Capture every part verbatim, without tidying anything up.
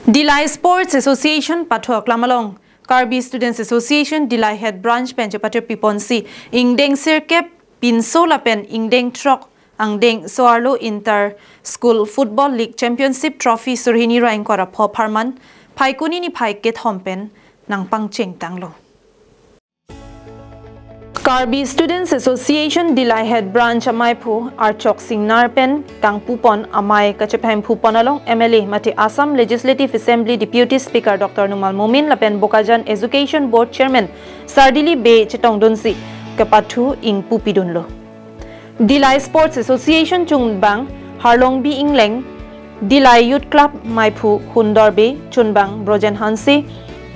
Dillai Sports Association pathu aklam along Karbi Students Association Dillai Head Branch pen chepatir piponsi ingdeng sirkep pinso lapen ingdeng throk angdeng so-arlo Inter School Football League Championship Trophy surhini ra ingkoi ra pho apharman Phaikuni niphai kethom pen nangpangchengtanglo. Karbi Students Association Dillai Head Branch amaiphu Archok Singnar pen kangpupon amei kachephemphu pon along M L A mate Assam Legislative Assembly Deputy Speaker Doctor Numal Momin lapen Bokajan Education Board Chairman Sardili Bey chetongdunsi kepathu ingpu pidunlo. Dillai Sports Association chunbang Harlongbi Ingleng, Dillai Youth Club maiphu Hundor Bey, chunbang Brojen Hanse,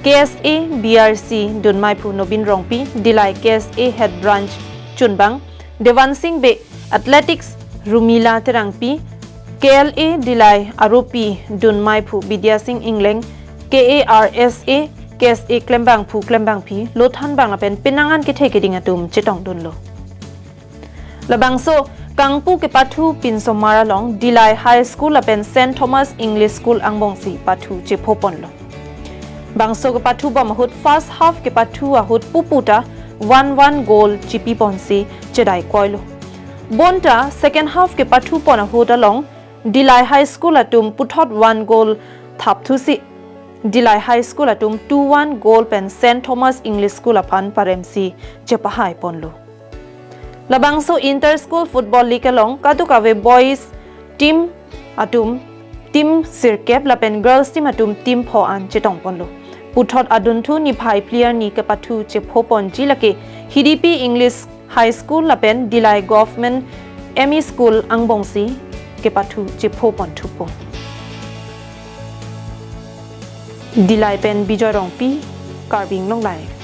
K S A B R C dunmaiphu Nobin Rongpi, Dillai K S A Head Branch chunbang Devan Singh Bey, Athletics Rumila Terangpi, K L A Dillai aropi dunmaiphu Bidya Singh Ingleng, K A R S A, K S A klembangphu klembangpi, lothanbang lapen penang an kethe keding atum chetongdunlo. Labangso kangpu kepathu pinsomar along Dillai High School lapen Saint Thomas English School angbongsi pathu chephoponlo. Bangso kepathu bom ahut first half kepathu ahut puputa one one goal chipiponsi chedai koilo. Bonta second half kepathu pon ahut along Dillai High School atum puthot one goal thapthusi Dillai High School atum two one goal pen Saint Thomas English School aphan paremsi chepahai ponlo. Labangso Inter School Football League along kadokave boys team atum team sirkep lapen girls team atum team pho an chetongponlo. Puthot adunthu niphai phli arni kepathu chephoponji lake Hidipi English High School lapen Dillai Government M E School angbongsi kepathu chephoponthupo. Dillai pen Bijoy Rongpi, Karbi Anglong Live.